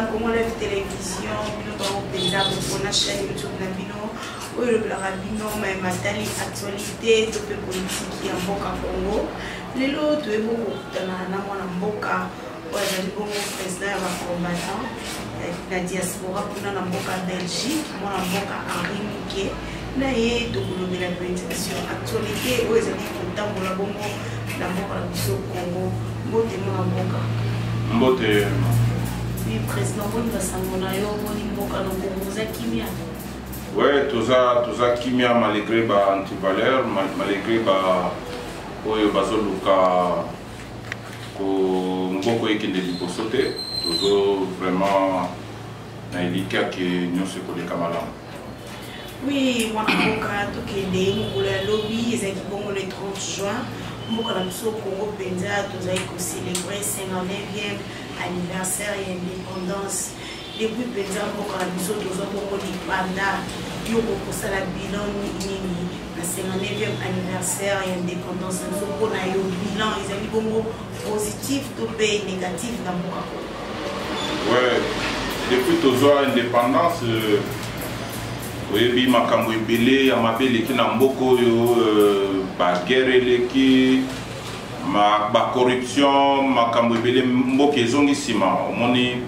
Na Congo Live Télévision, bino bango mpenza bopona chaîne YouTube na bino oyo elobelaka bino mai matali actualité to mpe politiki ya mboka Congo. Lelo toyebi kokutana na mwana mboka oyo azali bongo président ya bacombattant na diaspora kuna na mboka Belgique, mwana mboka Henri Mike. Na ye tokolobela mpenza sur actualité oyo ezali kotambola bongo na mboka na biso Congo. Mbote mwana mboka. Mbote. Oui, président, boni basango na yo, boni mboka na Congo, oza kimia? Ouais, toza kimia malgré ba antivaleur, malgré ba oyo bazoluka ko mboka ekende liboso te. Tozo vraiment na elikya ke nyonso ekoleka malamu. Oui, mwana mboka, tokende mokolo ya lobi ezalaki bongo le 30 juin. Mboka na biso Congo mpenza tozali kocélébrer 59e anniversaire ya indépendance. Depuis mpenza mboka na biso tozwa bongo lipanda, yo kokosala bilan nini na 59e anniversaire ya indépendance na biso? Mpona yo, bilan ezali bongo positif to mpe négatif na mboka Congo? Ouais, depuis tozwa indépendance, oyebi makambo ebele ya mabe eleki na mboka oyo, baguerre eleki, bacorruption, makambo ebele, mboka ezongi nsima. Omoni,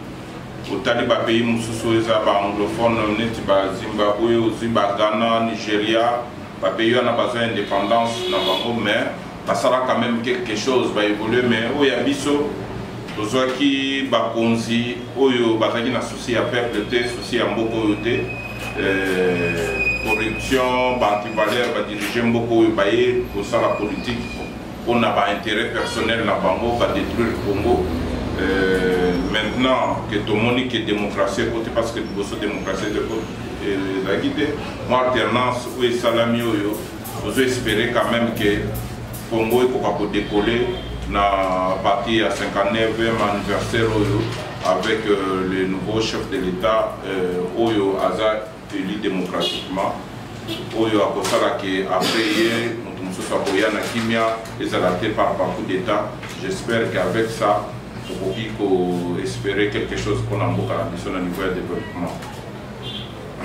otali bapays mosusu oyo eza baanglophone neti baZimbabwe, ozwi baGhana, Nigeria, bapays wana bazwa indépendance na bango, mais basala quand même quelque chose, baévolue. Mais oyo ya biso, tozwaki bakonzi oyo bazalaki na souci ya peuple te, souci ya mboka oyo te. Corruption, baantivaleur badirige mboka oyo, baye kosala politique mpona baintérêt personnel na bango, badétruire Congo. Maintenant ke tomoni ke démocratie ekoti, parce que liboso démocratie ezalaki te, mwa alternance oyo esalami oyo, tozo espérer quand même ke Congo ekoka kodécoller na partir ya 59e anniversaire oyo avec le nouveau chef de l'État oyo aza élu démocratiquement, oyo akosala ke après ye moto mosusu akoya na kimia, ezala te par coup d'état. J'espère qu'avec ça tokoki koespérer quelque chose mpona mboka na biso na niveau ya développement.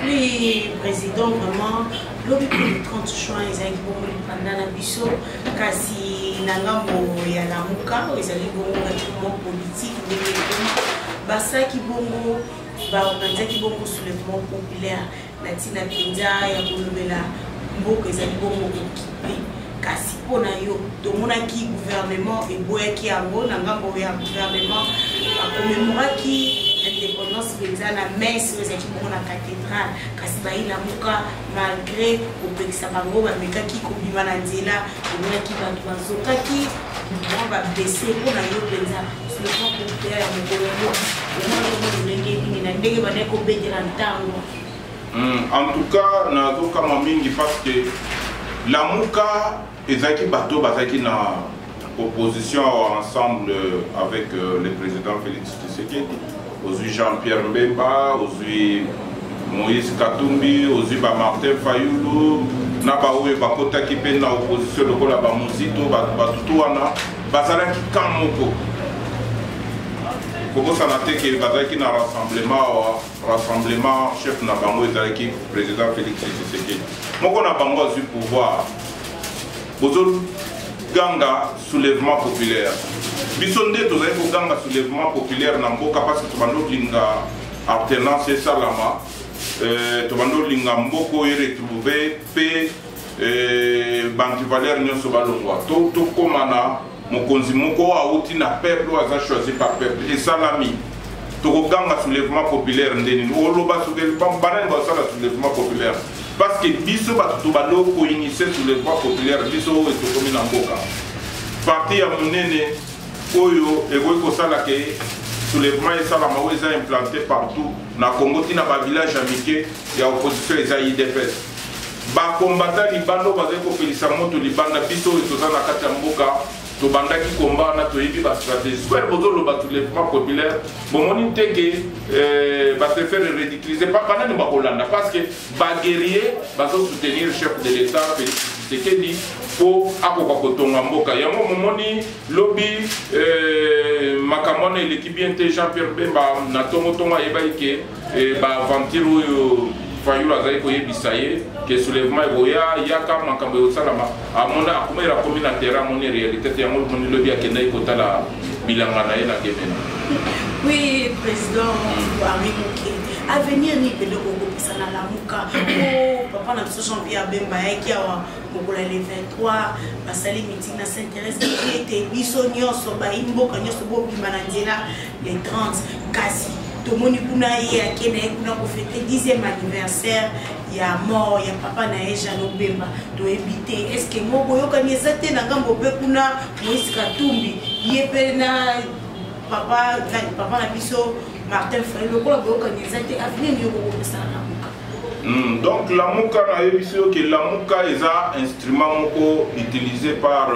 Oui, président, vraiment lobi mpe le 30 juin ezalaki bongo lipanda na biso, kasi na ngambo ya Lamuka oyo ezali bongo regroupement politique, ndenge ekoma, basalaki bongo, baorganizaki bongo soulèvement populaire na ntina mpenza ya kolobela mboka ezali bongo occupé. Kasi mpo na yo, tomonaki gouvernement eboyaki yango. Na ngambo ya gouvernement, bakomemoraki indépendance mpenza na messe oyo ezalaki bongo na cathédrale, kasi bayilamuka, malgré kopekisa bango, bamekaki kobima na nzela. Tomonaki bato bazokaki, mwa bablessé. Mpo na yo mpenza, soulèvement populaire ya mokolo yango, omona bongo lolenge nini na ndenge bandaki kobetela ntango? En tout cas, nazokama mingi parce que Lamuka ezalaki bato bazalaki na opposition ensemble avec le président Félix Tshisekedi. Ozwi Jean-Pierre Mbemba, ozwi Moïse Katumbi, ozwi baMartin Fayulu na baoyo bakotaki mpe na opposition lokola baMozito. Batutu wana bazalaki camp moko. Kobosana te ke bazalaki na rassemblement awa, rassemblement chef na bango ezalaki président Félix Tshisekedi. Moko na bango azwi pouvoir, bozoganga soulèvement populaire. Biso nde tozali koganga soulèvement populaire na mboka parce que tobandi olinga alternance esalama, tobandi olinga mboka oyo eretrouve mpe baantivaleur nyonso balongwa, tokóma na mokonzi moko oyo awuti na peuple, oyo aza choisi par peuple. Esalami, tokoganga soulèvement populaire nde nini? Oloba banani basala soulèvement populaire? Parce que biso bato tobandi koinitier soulèvement populaire, biso oyo tokomi na mboka, parti ya monene oyo ekoki kosala ke soulèvement esalama, oyo eza implanté partout na Congo, ntina bavillage ya mike ya opposition, eza UDPS. Bakombata libanda oyo bazali kopelisa moto libanda, biso oyo toza na kati ya mboka. Tobandaki combat wana, toyebi bastratégie. Square bozoloba soulèvement populaire, bomoni te ke base faire ridiculiser. Banani bakolanda? Parce que baguerrier bazosoutenir chef de l'État Félix Tshisekedi mpo akoka kotonga mboka. Yango momoni lobi makambo wana eleki bien te. Jean Pierre Bemba na ntongotongo ayebaki ke baaventure oyo Fayulu azali koyebisa ye ke soulèvement ekoya, yaka, makambo ekosalama, amona akomela, akomi na terrain, amoni réalité te. Yango moni lobi akendaki kotala bilanga na ye na Gemena. Oui, président Henri Moke, avenir nini pende kokopesa na Lamuka? Po papa na biso Jean Pierre Bemba ayaki awa mokolo ya le 23, basali meeting na Saint Thérèse ete biso nyonso, bayi mboka nyonso, bobima na nzela le 30. Kasi tomoni kuna ye ake na ye kuna kofêter 10e anniversaire ya mort ya papa na ye Jeannot Bemba. Toyebi te, est ce que mo boyokani eza te na ngambo mpe kuna Moïse Katumbi, ye mpe na papa na biso Martin Fayulu, lokola boyokani eza te, avenir nini okokopesa na Lamuka? Donc Lamuka, nayebisi yo ke Lamuka eza instrument moko utilisé par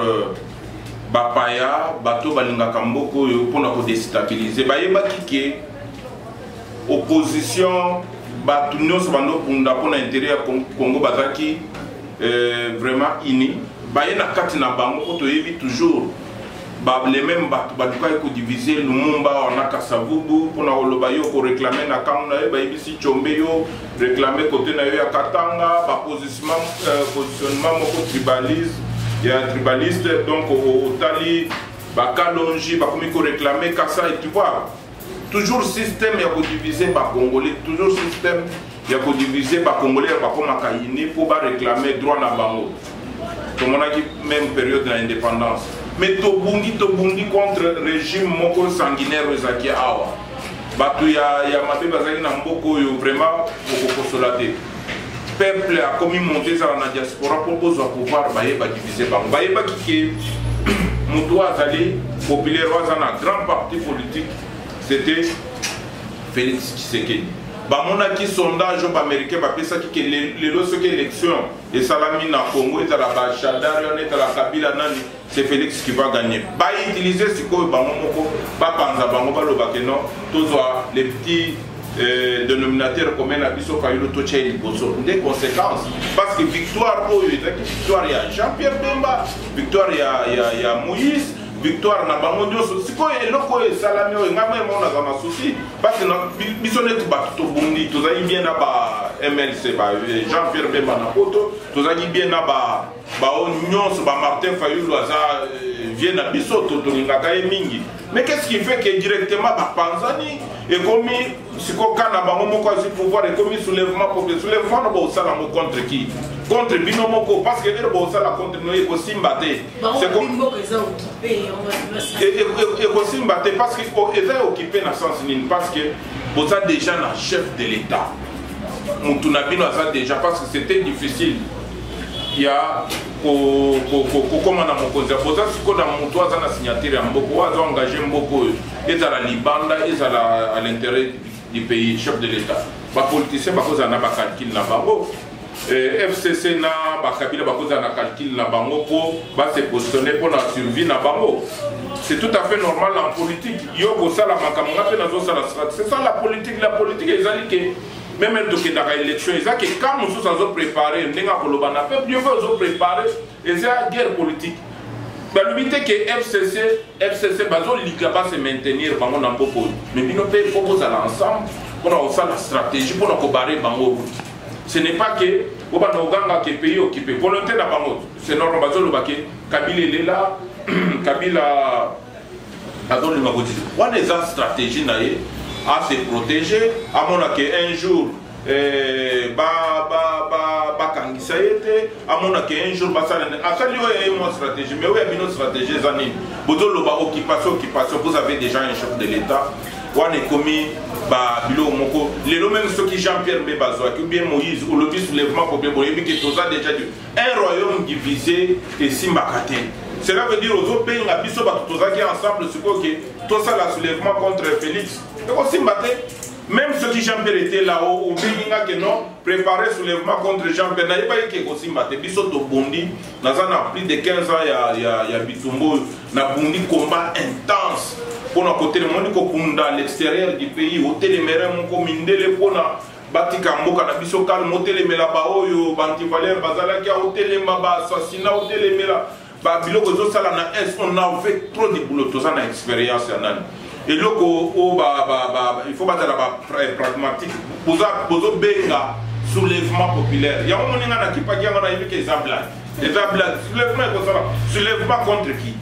bapaya, bato balingaka mboka oyo, mpona kodéstabiliser. Bayebaki ke opposition, bato nyonso bandobunda mpona intérêt ya Congo bazalaki vraiment uni. Baye na kati na bango, mpo toyebi toujours les mêmes bato balukaki kodiviser Lumumba wana, Kasavubu, mpona koloba yo koréclamer na kambo na yo. Bayebisi Tshombe, yo réclame côté na yo ya Katanga. Bapositionnement positionnement moko tribalise, ya tribaliste. Donc otali bakalongi bakomi koréclamer Kasai. Tu vois, toujours système ya kodiviser bacongolais, toujours système ya kodiviser bacongolais, ya bakomaka uni mpo baréclamer droit na bango. Tomonaki même période na indépendance, mais tobungi, tobungi contre régime moko sanguinaire oyo ezalaki awa. Bato ya mabe bazalaki na mboka oyo, vraiment okokosola te. Peuple akomi monte, ezala na diaspora, mpo bozwa pouvoir. Bayeba diviser bango, bayebaki ke moto oyo azali populaire, oyo aza na grand parti politique, c'était Félix Tshisekedi. Bamonaki sondage oyo baaméricain bapesaki ke lelo soki élection esalami na Congo, ezala bashadari wana, ezala Kabila, nani, c'est Félix qui va gagner. Bautiliser sikoyo bango moko, bapanza bango, balobake non, tozwa les petits dénominateur commun na biso Fayulu, totya ye liboso. Nde conséquence, parce que victoire oyo ezalaki victoire ya Jean Pierre Bemba, victoire ya Moïse, victoire na bango nyonso. Sikoyo eloko oyo esalami oyo, ngai moko naza na souci, parce que biso neti bato tobundi, tozali bien na ba MLC, ba Jean Pierre Bemba na poto, tozalaki bien na ba bao nyonso, ba Martin Fayulu aza vie na biso, tolingaka ye mingi. Mais qu'est ce qui fait que directement bapanzani, ekomi sikoyo ka na bango moko azwi pouvoir, ekomi soulèvement populaire? Soulèvement no bosala yango contre qui? Contre bino moko, parce que ere bosala contre bino, ekosimba te. Ekosimba te, parce que eza occupé na sens nini? Parce que boza déjà na chef de l'État, mutu na bino aza déjà, parce que c'était difficile ya kokóma na mokonzi. Boza sikoyo na motu aza na signature ya mboka, oyo aza engage mboka oyo, ezala libanda, ezala à l'intérieur du pays, chef de l'État. Bapoliticien bakozala na bacalcul na bango, FCC na bakabila bakozala na calcul na bango mpo base positionner mpo na survie na bango. C'est tout à fait normal en politique. Yo kosala makambo, nga mpe nazosala. C'est ça la politique. La politique ezali ke même tokendaka élection, eza ke ka mosusu azoprépare ndenge akoloba na peuple, yo mpe ozoprépare. Eza guerre politique. Balobi te ke FCC bazolika base maintenir bango na mboka oyo, mais bino mpe fo bozala ensemble mpona kosala stratégie mpona kobarrer bango route. Ce n'est pas ke obanda koganga ke pays occupé. Volonté na bango, c'est normal, bazoloba ke Kabila elela, Kabila azolinga kotisa. Wana eza stratégie na ye ase protéger, amona ke un jour bakangisa ye te, amona ke un jour basala. Asali oyo ye mwa stratégie. Mais oyo ya bino stratégie eza nini? Bozoloba occupation, occupation. Vous avez déjà un chef de l'État. Wana ekomi babiloko moko. Lelo même soki Jean Pierre mbe bazwaki ou bien Moïse, olobi soulèvement populaire, boyebi ke toza déjà un royaume divisé, esimbaka te. Cela veut dire ozobenga biso bato tozalaki ensemble sikoyo ke tosala soulèvement contre Félix, ekosimba te. Même soki Jean Pierre était là, obengi nga ke non, préparer soulèvement contre Jean Pierre, nayebaki ke ekosimba te. Biso tobundi, naza na plus de 15 ans ya bitumba oyo, nabundi combat intense mpona kotelema. Omoni kobunda à l'extérieur du pays, otelemere moko mindele mpona batika mboka na biso calme, otelemela baoyo baantivaleur bazalaki, otelema baassassinat, otelemela babiloko ezosala na est. On avait trop de boulot. Toza na expérience ya nani eloko oyo il faut bazala bapragmatique. Bozobenga soulèvement populaire yango, moninga nakipaki yango, nayebi ke eza blague, eza blague. Soulèvement ekosala soulèvement contre qui?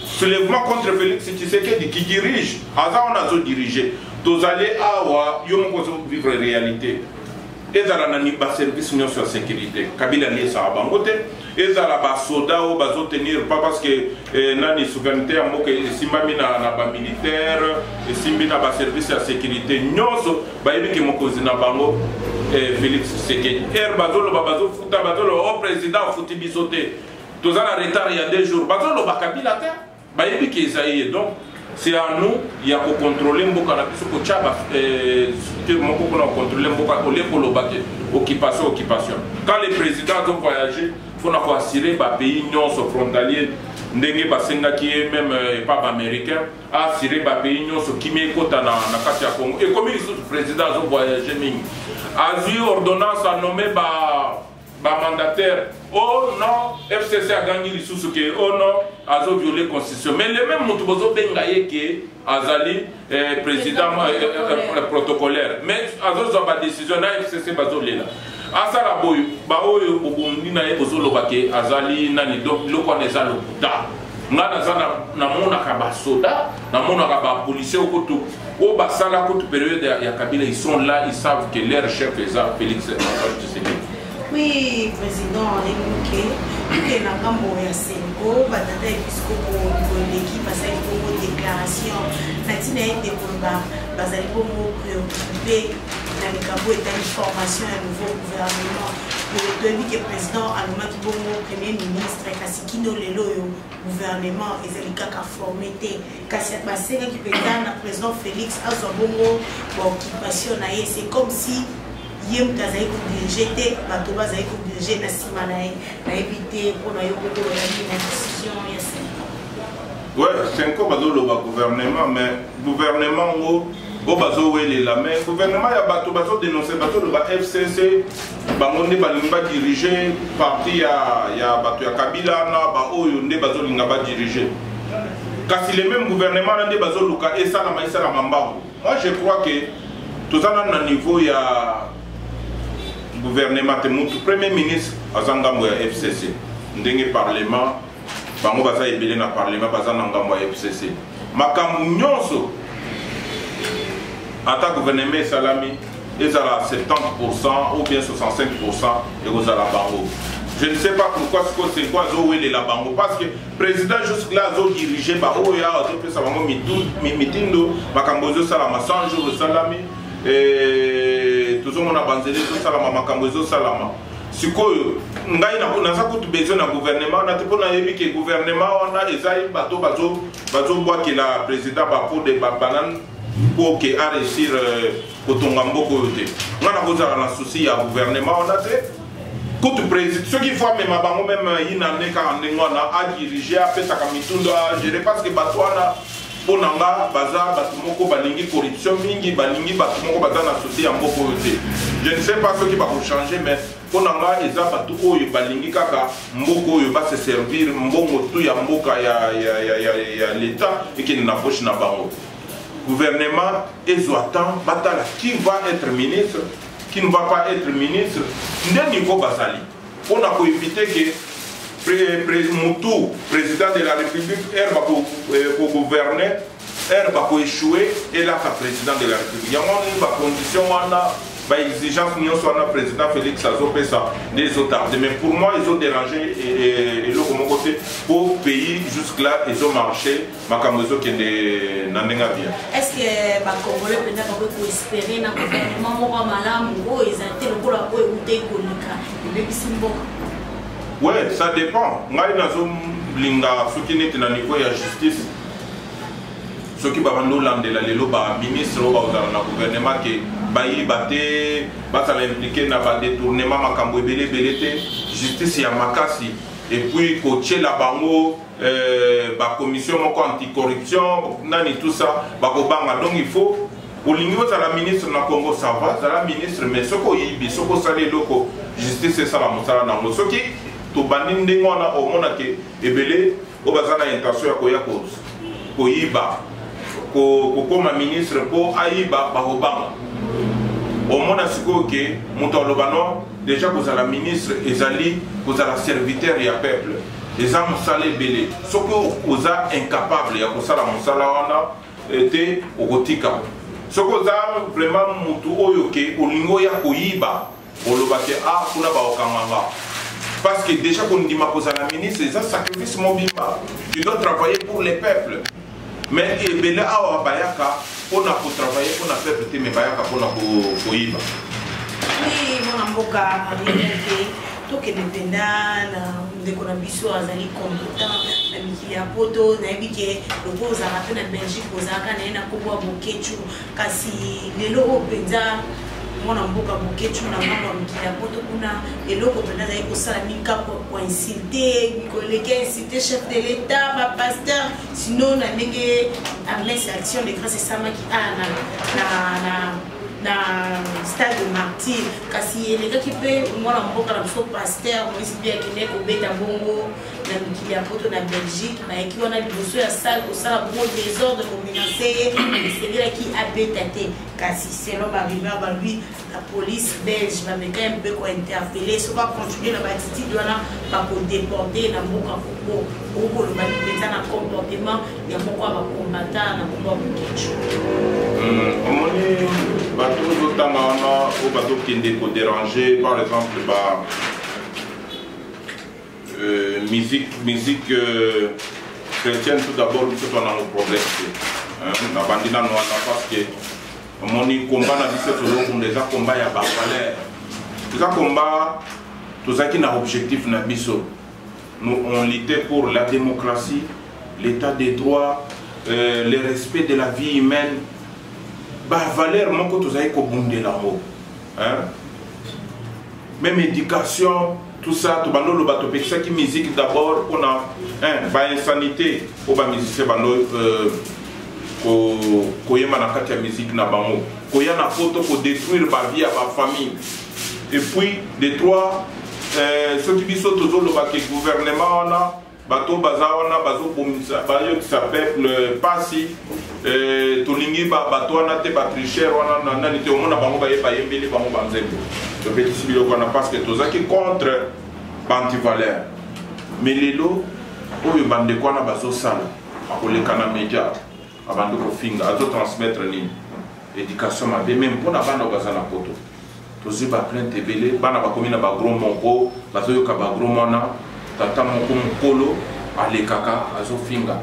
Soulèvement contre Félix Tshisekedi qui dirige, aza wana azodirige. Tozali awa, yo moko ozovivre réalité. Ezala na baservice nyonso ya sécurité, Kabila aliesaka bango te. Ezala basoda oyo bazotenir pas, parce que nani, souveraineté ya mboka esimbami na bamilitaire, esimbi na baservice ya sécurité nyonso. Bayebi ke mokonzi na bango Félix Tshisekedi. Ere bazoloba, bazofuta, bazoloba o président afuti biso te, toza na retard ya 2 jours, bazoloba Kabila te, bayebi ke eza ye. Donc c'est à nous ya kocontrôle mboka na biso, kotya structure moko mpona kocontrôle mboka, olie koloba ke occupation, occupation. Quand le président azovoyage, mpona koassure bapays nyonso frontalier, ndenge basengaki ye même epa baaméricain, aassurer bapays nyonso kimia ekota na kati ya Congo. Ekomi lisusu président azovoyage mingi, azwi ordonnance, anommé ba bamandataire. Oh non, FCC agangi lisusu ke oh non, azoviole constitution. Mais le même moto bozobenga ye ke azali président protocolaire, mais azozwa badécision na FCC, bazolela asala boyo. Baoyo bobundi na ye, bozoloba ke azali nani. Donc biloko wana eza lokuta. Nga naza, namonaka basoda, namonaka bapolicier okutu oyo basala kutu période ya Kabila, ils sont là, ils savent que leur chef eza Félix Antoine Tshisekedi. Oui, président Moke, toke na ngambo ya CENCO. Batata episkopo eleki basalaki bongo déclaration na ntina ete koloba bazali bongo préoccupé na likambo etali formation ya nouveau gouvernement. Toyebi ke président alomaki bongo premier ministre, kasi kino lelo oyo gouvernement ezali kaka formé te. Kasi basengaki mpenza na président Félix azwa bongo baoccupation na ye. C'est comme si ye moto azali kodirige te, bato bazali kodirige na nsima na ye. Nayebi te mpona yo koko oyaki na décision ya CENCO. Ouais, CENCO bazoloba gouvernement, mais gouvernement ngo oyo bazowelela, mais gouvernement ya bato bazodénonce, bazoloba FCC, bango nde balingi badirige, parti ya bato ya Kabila na baoyo nde bazolinga badirige. Kasi le même gouvernement wana nde bazoluka esalama, esalama mbango. Moi, je crois que toza nanu na niveau ya gouvernement te. Mutu premier ministre aza ngambo ya FCC, ndenge parlement bango baza ebele na parlement, baza na ngambo ya FCC. Makambo nyonso, ata gouvernement esalami, ezala 70 ou bien 65, ekozala bango. Je ne sais pas pourquoi siko CENCO azowelela bango, parce que président jusque là azodirige baoyo awa, azopesa bango mitindo. Makambo ezosalama, 100 jours esalami, tozomona banzela ezosalama, makambo ezosalama. Sikoyo ngai naza kutu besoin na gouvernement wana te, mpo nayebi ke gouvernement wana eza bato bazobwakela président bapo de babanane mpo ke aréussir kotonga mboka oyo te. Ngai nakozala na souci ya gouvernement wana te. Kutu président, soki faut amema bango même inane kaka ndenge wana, adirige, apesaka mitundo, agere, parce que bato wana, mpo na nga, baza bato moko balingi corruption mingi, balingi bato moko baza na souci ya mboka oyo te. Je ne sais pas soki bakochange, mais mpo na nga eza bato oyo balingi kaka mboka oyo, base servir mbongo tu ya mboka ya l'État ekende na poche na bango. Gouvernement ezwa temps, batala qui va être ministre, qui ne va pas être ministre, nde niveau bazali mpona koéviter ke mutu président de la République ere bakogouverne, ere bakoéchoue, elaka président de la République. Yango nini bacondition wana, baexigence nyonso wana président Félix azopesa nde ezotarde. Mais pour moi ezodérange eloko moko te, po pays jusque là ezomarche, makambo ezokende na ndenge ya bien. Est ce que bacongolais mpenza bakoki koespérer na gouvernement moko ya malamu oyo eza te lokola oyo eutei koleka, ebebisi mboka? Ouais, ça dépend. Ngai nazolinga soki neti na niveau ya justice. Soki babandi olandela lelo baministre oyo bakozala na gouvernement ke bayiba te, bazala impliqué na badétournement, makambo ebele ebele te, justice ya makasi, et puis kotiela bango bacommission moko anticorruption nani, tout ça, bakobanga. Donc il faut, olingi ozala ministre na Congo, ça va, zala ministre, mais soki oyibi, soki osali eloko, justice esala mosala nango. Soki tobandi ndenge wana, omona ke ebele oyo baza na intention ya koya koyiba, kokóma ministre mpo ayiba, bakobanga. Omona sikoyo ke moto aloba no, déjà kozala ministre ezali kozala serviteur ya peuple, eza mosala ebele. Soki oza incapable ya kosala mosala wana te, okotika. Soki oza vraiment motu oyo ke olingi oya koyiba, oloba ke a kuna bakokanga nga, parce que déjà kondima kozala ministre eza sacrifice mobimba. Tu dois travailler pour le peuple, mais ebele awa bayaka mpona kotravailler mpona peuple te, mais bayaka mpona koyiba. Oui, mwana mboka Henri, tokende mpenza na ndeko na biso azali combattant na mikili ya Poto. Nayebi ke loko ozalaka mpe na Belgique, ozalaka na ye na nkombo ya Bokecu. Kasi lelo oyo mpenza, mwana mboka Bokecu na ngambo ya mikili ya Poto kuna, eloko mpenza azali kosala minka koinsulter, koleka insulte chef de l'État, bapasteur. Sinon na ndenge messe Action de grâce esamaki a na stade de Martyr, kasi elekaki mpe mwana mboka na biso pasteur Moïse mpe akende kobeta bongo na mikili ya Poto, na Belgique. Bayaki wana liboso ya salle kosala bongo désordre, komenacer ye. Esengelaki abeta te, kasi selon barumeur, balobi la police belge bameka ye mpe kointerpeller. Soki acontinuer na baattitude wana, bakodéporter na mboka Congo. Okoloba mpenza na comportement ya moko ya bacombattant na kombo ya Bokecu? Omoni, bato ozotanga wana oyo bazokende kodéranger, par exemple ba musique chrétienne, tout d'abord biso toza nango problème te. Nabandi nano wana parce que omoni, combat na biso tozokunda eza combat ya bavaleur, eza combat tozalaki na objectif na biso. Nous, on luttait pour la démocratie, l'état des droits, le respect de la vie humaine, bavaleur moko tozalaki kobundela yango, hein? Même éducation, tout ça. Tobando oloba topekisaki musique d'abord mpona bainsanité oyo bamusicien bando koyemba na kati ya musique na bango, koya na Poto kodétruire bavie ya bafamille. Et puis de trois, soki biso tozoloba ke gouvernement wana, bato baza wana bazobomisa, bayokisa peuple pasi, tolingi bato wana te, batricheur wana na nani te, omona bango baye bayembeli bango banzembo. Topekisi biloko wana parce que tozalaki contre baantivaleur. Mais lelo oyo bandeko wana bazosala, akoleka na média, abandi kofinga, azotransmettre nini? Éducation mabe, même mpona bana oyo baza na Poto. Tozwi baplainte ebele, bana bakomi na bagros moko, bazoyoka bagros mwana tata moko mokolo alekaka azofinga.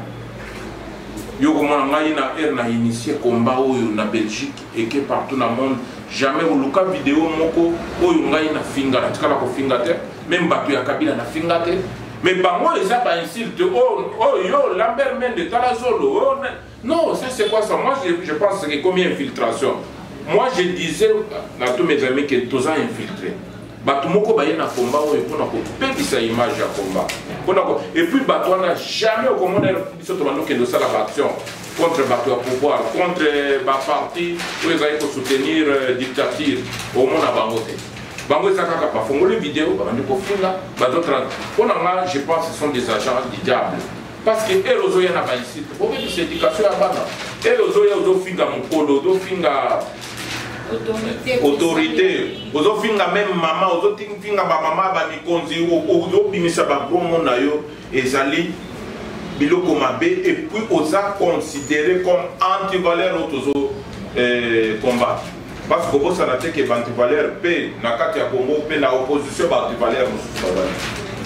Yo komona ngai na aire na initie combat oyo na Belgique, eke partout na monde, jamais oluka video moko oyo ngai nafinga. Natikala kofinga te, même bato ya Kabila nafinga te. Mais bango eza bainsulte oyo oh, yo Lambert Mende, tala zolo, oh, non, ça c'est quoi ça? Moi je pense que comme infiltration, moi je disais à tous mes amis que toza infiltré. Bato moko baye na combat oyo mpona kopebisa image ya combat mpona et puis bato wana, jamais okomona biso tobanda okende osala baaction contre bato ya pouvoir, contre baparti oyo ezali kosoutenir dictature. Omona bango te. Bango eza kaka bafongoli video, babandi kofinga bazotra. Mpo na nga, je pense ce sont des agents du diable, parce que ere ozoya na bainsulte, bobebisa éducation ya bana. Ere ozoya, ozofinga mokolo, ozofinga autorité, ozofinga même mama, ozofinga bamama bamikonzi, ozobimisa bagros mots na yo, ezali biloko mabe. Et puis oza considéré comme antivaleur oyo tozo combattre, parce que kobosana te ke baantivaleur mpe na kati ya Congo, mpe na opposition, baantivaleur mosusu bazali,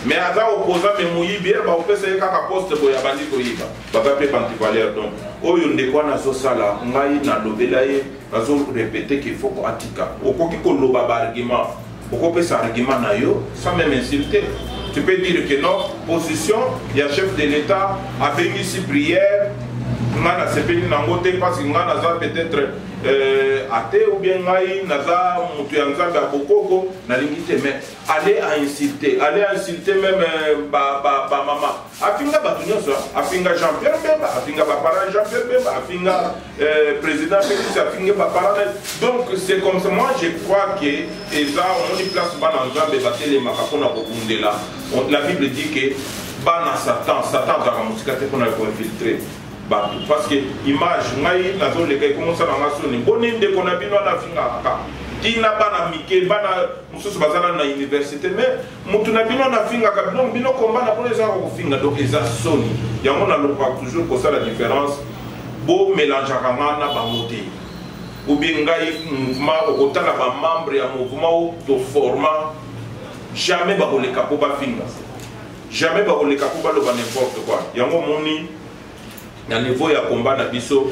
mais aza opposant mais moyibi. Ere baopesa ye kaka poste boye, abandi koyiba. Baza mpe baantivaleur. Donc oyo ndeko wana azosala, ngai nalobela ye, nazorépéter ke faut atika. Okoki koloba baargument, okopesa argument na yo sans même insulter. Tu peux dire que non, position ya chef de l'État, abengisi prière. Ngai nasepeli nango te parce que ngai naza peut-être athée ou bien ngai naza moto ya Nzambe ya bokoko, nalingi te. Mais aller à insulter, aller à insulter même ba ba mama, afinga bato nyonso, afinga Jean-Pierre Bemba, afinga baparent Jean-Pierre Bemba, afinga président Félix, afinga baparent. Donc c'est comme ça. Moi, je crois que eza omoni place bana Nzambe batelemaka mpona kobundela. La Bible dit que bana Satan, Satan azalaka mosika te mpona koinfiltrer bato, parce que image ngai nazoleka ekomosala nga soni. Boni ndeko na bino wana afingaka kaka ntina bana mike, bana mosusu baza nano na université, mais motu na bino wana afingaka. Donc bino komba na bino ezaka kofinga, donc eza soni. Yango nalobaka toujours kosala différence, bomélangeaka nga na bango te. Ou bien ngai mouvement, okotala bamembre ya mouvement oyo toforma, jamais bakoleka mpo bafinga, jamais bakoleka mpo baloba n'importe quoi. Yango omoni na niveau ya komba na biso,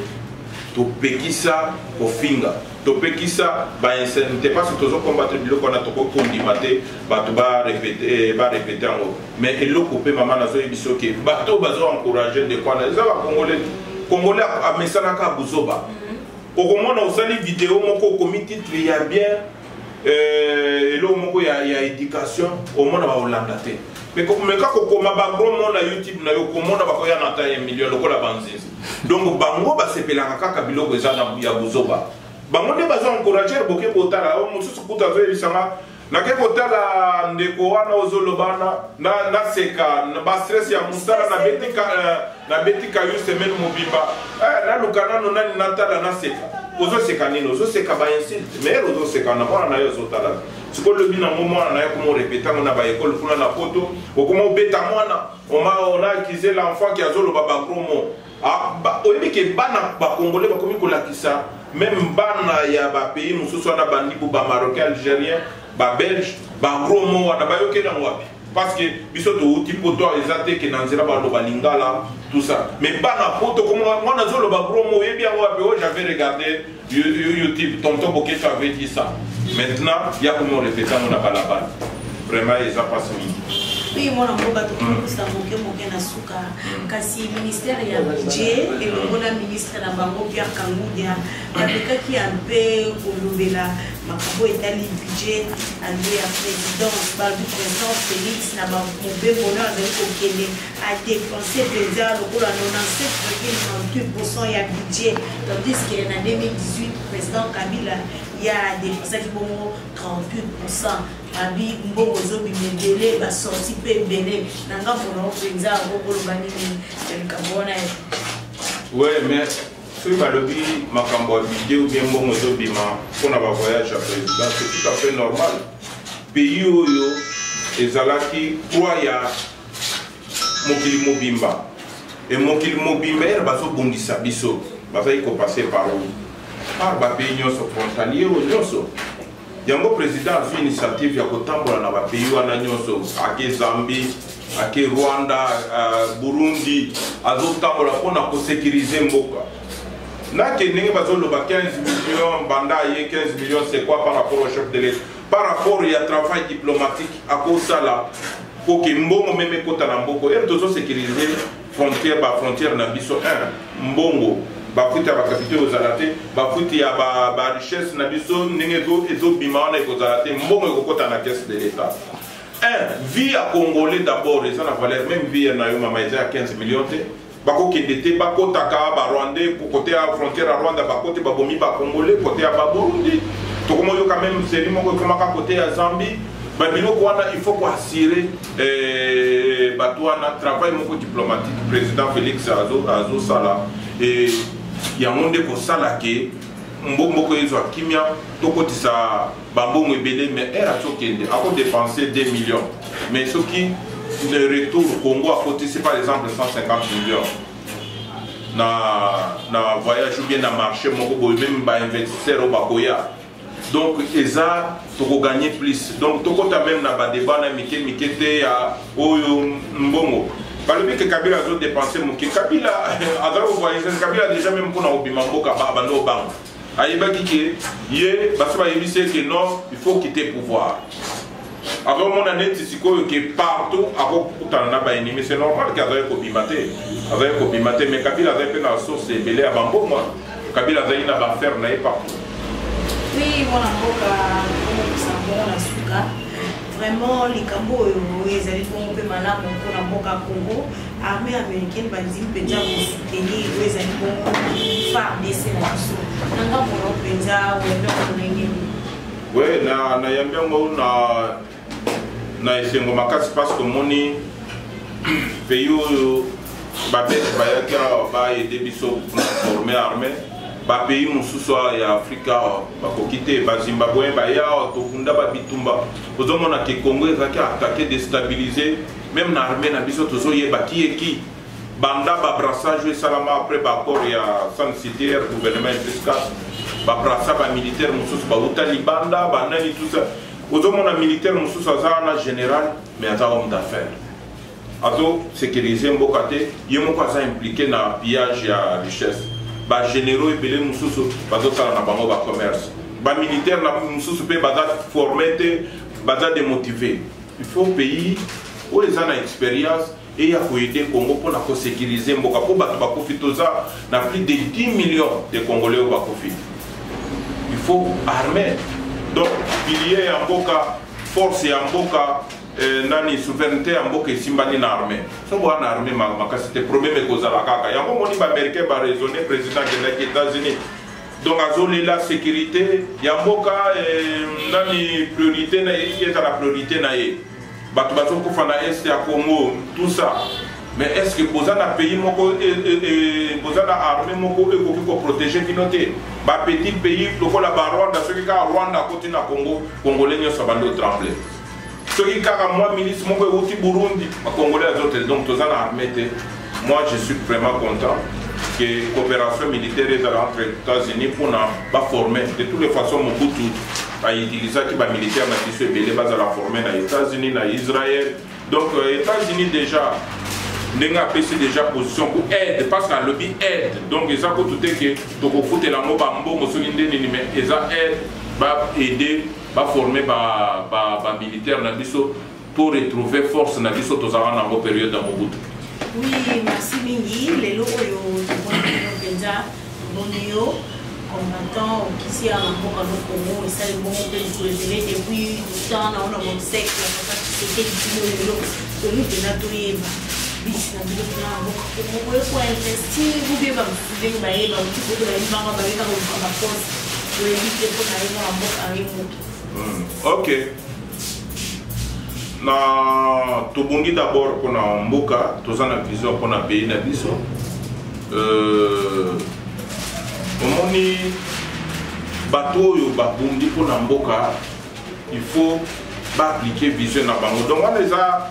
topekisa kofinga, topekisa bainsanité, parce que tozocombattre biloko wana. Tokoki kondima te bato barépéter yango. Mais eloko mpe mama nazoyebi soki bato bazo encourage ndeko wana eza bacongolais. Congolais amesanaka buzoba. Okomona osali video moko, okomi titre ya bien, eloko moko ya éducation, omona baolanda te. Meka kokoma bagros mots na YouTube na yo, komona bakoya na ata ya million lokola banzinzi. Donc bango basepelaka kaka biloko eza ya buzoba. Bango nde bazo encourage. Boke botala oyo mosusu kuta azoyebisanga: nake kotala ndeko wana ozoloba naseka bastress ya mosala, nabeti kayu semaine mobimba, naluka nano nani natala naseka. Ozoseka nini? Ozoseka bainsulte, mais ozoseka na mwana na yo ozotala. Sikoyo lobi nango mwana na ye koma orépéter yango na baekole kuna na Poto, okoma obeta mwana, on a accusé l'enfant qui azoloba bagros mots. Oyebi ke bana bacongolais bakomi kolakisa même bana ya bapays mosusu wana, bandibu, bamarocain, algérien, babelge, bagros mots wana bayokeli yango wapi? Parce que biso touti Poto, eza te ke na nzela baloba lingala, tout ça. Mais bana Poto, mwana azoloba gros mots, oyebi yango wapi? Oyo j'avais regardé YouTube, tonton Boketo avait dit ça. Maintenant ya komi orépéter yango na balabala, vraiment eza mpasi mingi. Oui, mwana mboka, tokokusa moke moke na suka. Kasi ministère ya budget elongo na ministre na bango Pierre Kangudia bamekaki ya mpe kolobela makambo etali budget ande ya présidence. Balobi président Félix na mobembo na azali kokende, adépenser mpenza lokola 97,98 % ya budget, tandis que na 2018 président Kabila ya dépensaki bongo 38 %. Abi mbongo ezobima ebele, basorti mpe ebele. Na ngambo na yo mpenza, okoloba nini na likambo wana? Ouais, mais soki balobi makambo ya budget ou bien mbongo ezobima mpona bavoyage ya président, c'est tout à fait normal. Pays oyo ezalaki croix ya mokili mobimba, e mokili mobimba ere bazobongisa biso, bazali kopasser par où? Par bapays nyonso frontalier oyo nyonso. Yango président azwi initiative ya kotambola na bapays wana nyonso, ake Zambie, ake Rwanda, Burundi, azotambola mpona kosécuriser mboka. Nake ndenge bazoloba 15 millions, banda aye, 15 millions, c'est quoi par rapport au chef de l'État, par rapport ya travail diplomatique akosala po ke mbongo même ekota na mboko? Ere tozosécuriser frontière, bafrontière na biso, 1 mbongo, bafuti ya bacapitaux ekozala te, bafuti ya barichesse na biso ndenge ezobima wana ekozala te, mbongo ekokota na caisse de l'État. Un vie ya congolais d'abord eza na valeur. Même vie na yo mama eza ya 15 millions te. Bakokende te, bakotaka barwandais kote ya frontière ya Rwanda, bakote babomi bacongolais, kote ya baburundi tokomoyoka même série moko ekomaka kote ya Zambie. Babiloko wana, il faut koassurer bato wana. Travail moko diplomatique président Félix azosala, yango nde kosala ke mboko ezwa kimia, tokotisa bambongo ebele. Mais ere azokende, akodépenser 2 millions, mais soki le retour Congo akotisi par exemple 150 millions na voyage ou bien na marché moko boye, même bainvestisseur oyo bakoya, donc eza tokogagner plus. Donc tokota même na badébat na mike mike te ya oyo mbongo balobi ke Kabila azodépenser moke. Kabila azala kovoyage? Kabila déjà même mpona kobima mboka bando obanga, ayebaki ke ye basi bayebisi ye ke non, il faut quitter pouvoir. Azomona neti sikoyo ke partout akokutana na baennemi, c'est normal ke azali kobima te, azali kobima te. Mais Kabila azali mpe na source ebele ya bambongo. Kabila azali na baaffaire na ye partout. Oui, mwana mboka, komokisa mbongo na suka. Vraiment, likambo oyo ezali bongo mpe malamu mpona mboka Congo. Armée américaine bandimi mpenza kosoutenir oyo ezali bongo FARDC na biso. Na ngambo na mpenza oyambi yango ndenge nini? We na nayambi yango na esengo makasi, parce que omoni pays oyo babelge bayaki awa baaider biso na former armée. Bapays mosusu awa ya Afrika awa bakoki te. Bazimbabwe baya awa, tobunda babitumba. Ozomona ke Congo ezalaki attaqué, déstabilisé. Même na armée na biso tozoyeba ki eki banda babrassage oyo esalama après baaccord ya Sun City, gouvernement plus 4, babrassa bamilitaire mosusu bauta libanda, banani, tout ça. Ozomona militaire mosusu aza wana général, mais aza homme d'affaires, azosécuriser mboka te. Ye moko aza impliqué na pillage ya richesse. Bagénéraux ebele mosusu bazosala na bango bacommerce. Bamilitaire na mosusu mpe baza formé te, baza démotivé. Il faut pays oyo eza na expérience eya koaider Congo mpona kosécuriser mboka, mpo bato bakufi. Toza na plus de 10 millions de Congolais oyo bakufi. Il faut armée, donc pilier ya mboka, force ya mboka, nani, souveraineté ya mboka esimbani na armée. So boya na armée makasi te, problème ekozala kaka. Yango omoni baaméricain baraisonne. Président akendaki États-Unis, donc azolela sécurité ya mboka, nani, priorité na ye, ezala priorité na ye. Bato bazokufa na Est ya Congo, tout ça, mais est ce que boza na pays moko, boza na armée moko ekoki koprotéger bino te? Bapetit pays lokola Barwanda, soki kaka Rwanda akoti na Congo, Congolais nyonso abandi otremble. Soki kaka mwa milice moko euti Burundi, bacongolais azotele. Donc toza na armée te. Moi, je suis vraiment content que coopération militaire ezala entre États-Unis mpona baforme. De toutes les façons, Mobutu autilisaki bamilitaire na biso ebele bazala formé na États-Unis, na Israël. Donc États-Unis déjà, ndenge apesi déjà position pour aide, parce que alobi aide, donc eza kutu te ke tokofutela yango bambongo soki nde nini, mais eza aide, baaider, baforme bamilitaire na biso pour retrouver force na biso tozalaka nango période ya Mobutu. Oui, merci mingi. Lelo oyo tomoni bino mpenza, tomoni yo combattant okisi ya na mboka no Congo. Esali bongo mpe mikolo ebele depuis temps na ona obsèque ya papa Tshisekedi. Bino lelo tolingi mpenza toyeba bisi na bino mpena na mboka Congo. Boye koinvestir ubie bamosusu ndenge bayeba oti koto bayebanga bayeka koluka baposte, toyebi te mpo na ye mwana mboka aye moke. Ok, na tobongi d'abord mpona mboka. Toza na vision mpona pays na biso. Omoni bato oyo babundi mpona mboka, il faut baappliquer vision na bango. Donc wana eza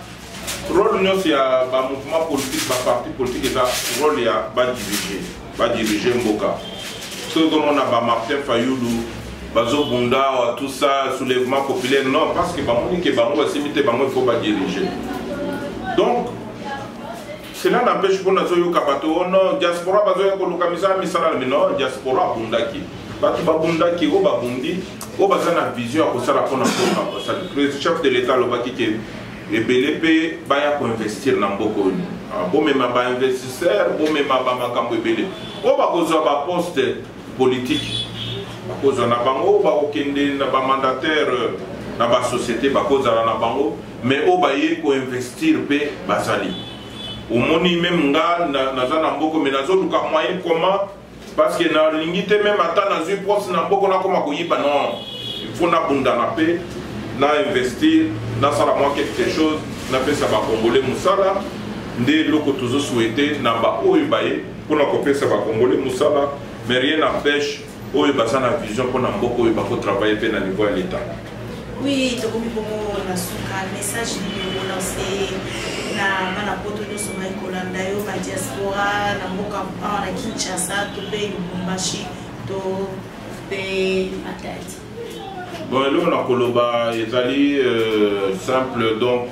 rôle nyonso ya bamouvement politique, baparti politique, eza rôle ya badirige, badirige mboka. Soki ozomona bamartin Fayulu bazobunda awa, tout ça, soulèvement populaire, non, parce que bamoni ke bango basimi te, bango il faut badirige. Donc cela n'empêche mpo nazoyoka bato: "Oh non, diaspora bazoya koluka misala, misala na bino." Diaspora abundaki, bato babundaki, oyo babundi, oyo baza na vision ya kosala mpona mboka, basali. Chef de l'État alobaki ke ebele mpe baya koinvestir na mboka oyo. Bomema bainvestisseur, bomema bamakambo ebele. Oyo bakozwa baposte politique, bakozwa na bango, bakokende na bamandataire na basociété, bakozala na bango. Mais oyo baye koinvestir mpe bazali. Omoni, même nga naza na mboka, mais nazoluka moyen comment, parce que nalingi te même ata nazwi poste na mboka nakoma koyiba. Non, il faut nabundana mpe na investir, nasala mwa quelque chose, napesa bakongole mosala. Nde eloko tozosouhaiter na baoyo baye mpona kopesa bakongole mosala. Mais rien n'empêche oyo baza na vision mpona mboka oyo bakotravaille mpe na niveau ya l'État. Oui, tokomi bongo na suka. Message nini olance na bana poto nyonso mai kolanda yo, badiaspora na mboka awa na Kinshasa to mpe Lubumbashi to mpe Matadi? Bon, eloko na koloba ezali simple. Donc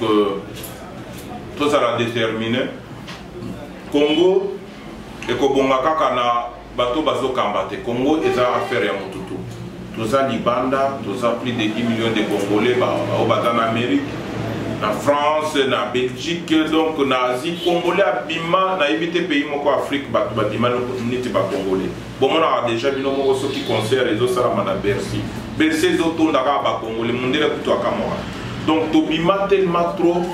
tozala déterminé. Congo ekobonga kaka na bato bazokamba te. Congo eza affaire ya motutu. Toza libanda, toza plus de 10 millions de Congolais oyo baza na Amérique, na France, na Belgique, donc na Asie. Congolais abima, nayebi te pays moko Afrique bato babima neti ba Congolais. Bomonaka déjà bino moko soki concert ezosalama na Bercy, Bercy ezotonda kaka ba Congolais, mundele kutu akamwaka. Donc tobima tellement trop,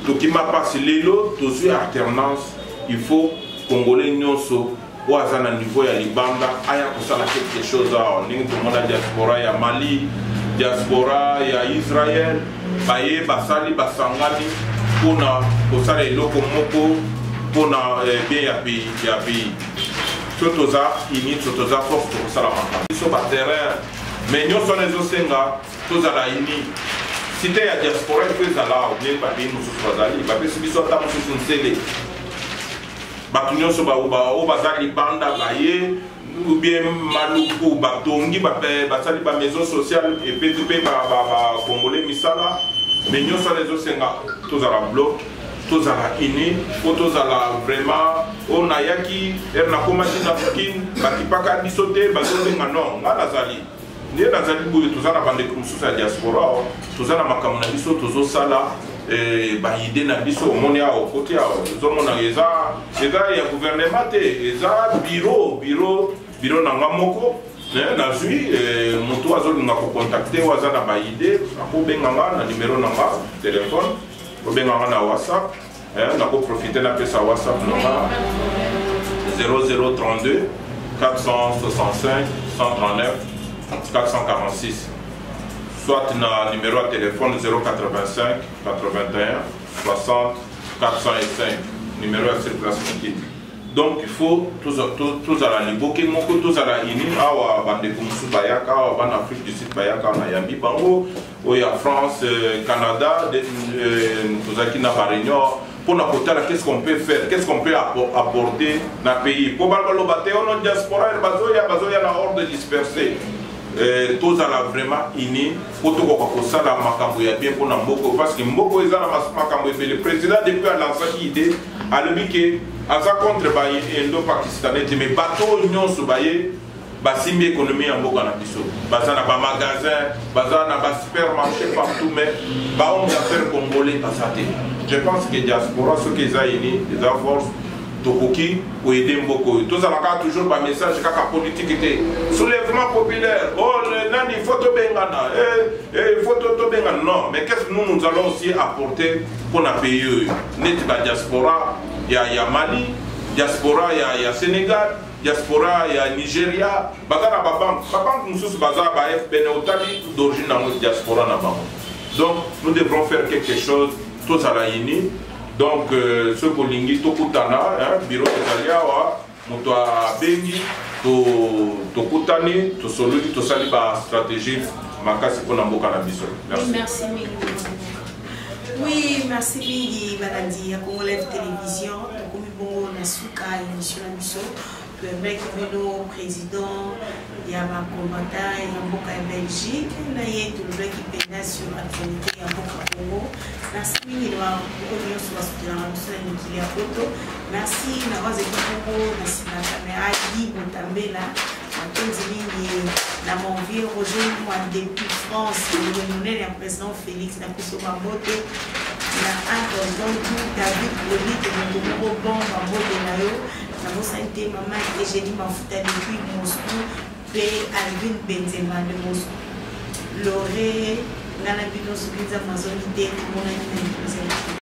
tokima mpasi. Lelo tozwi alternance, il faut Congolais nyonso oyo aza na niveau ya libanda aya kosala quelque chose awa. Ndenge tomona diaspora ya Mali, diaspora ya Israel, baye basali, basangani mpona kosala eloko moko mpona bien ya pays, ya pays. So toza uni, so toza force, tokosala makambo. Biso baterrain, mais nyonso wana ezosenga tozala uni. Cité ya diaspora ifo ezala awa, ndenge bapays mosusu bazali, bapesi biso ata mosusu nsele. Bato nyonso oyo baza libanda baye, ou bien Maluku batongi, basali bamaison sociale, epesi mpe bacongolais misala. Mais nyonso wana ezosenga tozala bloc, tozala uni, po tozala vraiment. Oyo nayaki ere, nakomaki na Kine, bakipaka biso te, bazobenga. Non, nga nazali nde nazali boye. Toza na bandeko mosusu ya diaspora, toza na makambo na biso, tozosala baidées na biso. Omoni awa, okoti awa, ozomona eza ya gouvernement te, eza bureau na nga moko. Nazwi moto azolinga kocontacter, oyo aza na baidées, akobenga nga na numero na nga telefone, obenga nga na WhatsApp. Nakoprofiter napesa WhatsApp na nga: 0032 465 139 446, soit na numéro ya téléphone 085 81 60 405, numéro ya sur place mokili. Donc il faut tozala liboke moko, tozala uni. Awa bandeko mosusu bayaka awa, bana Afrique du Sud bayaka, nayambi bango, oyo ya France, Canada. Tozalaki na baréunion mpona kotala qu'est-ce qu'on peut faire, qu'est-ce qu'on peut apporter na pays, mpo baloba te ono diaspora bazoya na ordre dispersé. Tozala vraiment uni mpo tokoka kosala makambo ya bien mpona mboka, parce que mboka eza na makambo ebele. Président depuis alansaki idée, alobi ke aza contre baindo pakistanais te, mais bato oyo nyonso baye basimbi économie ya mboka na biso, baza na bamagasin, baza na basupermarché partout, mais bahomme d'affaires congolais baza te. Je pense que diaspora soki eza uni, eza force, tokoki koaider mboka oyo. Tozalaka toujours bamessage kaka politique te, soulèvement populaire, oh nani, il faut tobengana, il faut tobengana. Non, mais qu'est-ce que nous, nous allons aussi apporter mpona pays oyo? Neti badiaspora ya Mali, diaspora ya Sénégal, diaspora ya Nigeria, baza na babanke, babanke mosusu baza ba FBN, otali d'origine nango diaspora na bango. Donc nous devrons faire quelque chose, tozala uni. Donc soki olingi tokutana, bureau ezali awa, moto abengi, tokutani, tosololi, tosali bastratégie makasi mpona mboka na biso. Merci, merci mingi. Oui, merci mingi balandi ya Congo Live Télévision. Tokomi bongo na suka émission na biso. Toyambaki bino président ya bacombattant ya mboka ya Belgique. Na ye tolobaki mpenza sur actualité ya mboka Congo. Merci mingi na oyo nyonso basutenaka biso na mikili ya poto. Merci na oyo azalaki bongo na nsima ya caméra, Gi Botambela. Matondi mingi na mon vieux Roger Mwa depuis France, ndeko monene ya président Félix na biso. Bambote na Antontontu David Olite, moto moko bon, bambote na yo. Nabosani te mama Egénie Mafuta depuis Moscou mpe Alvin Benzema de Moscou. Lore nga na bino, soki Nzambe azongi te, tomonani na likozali.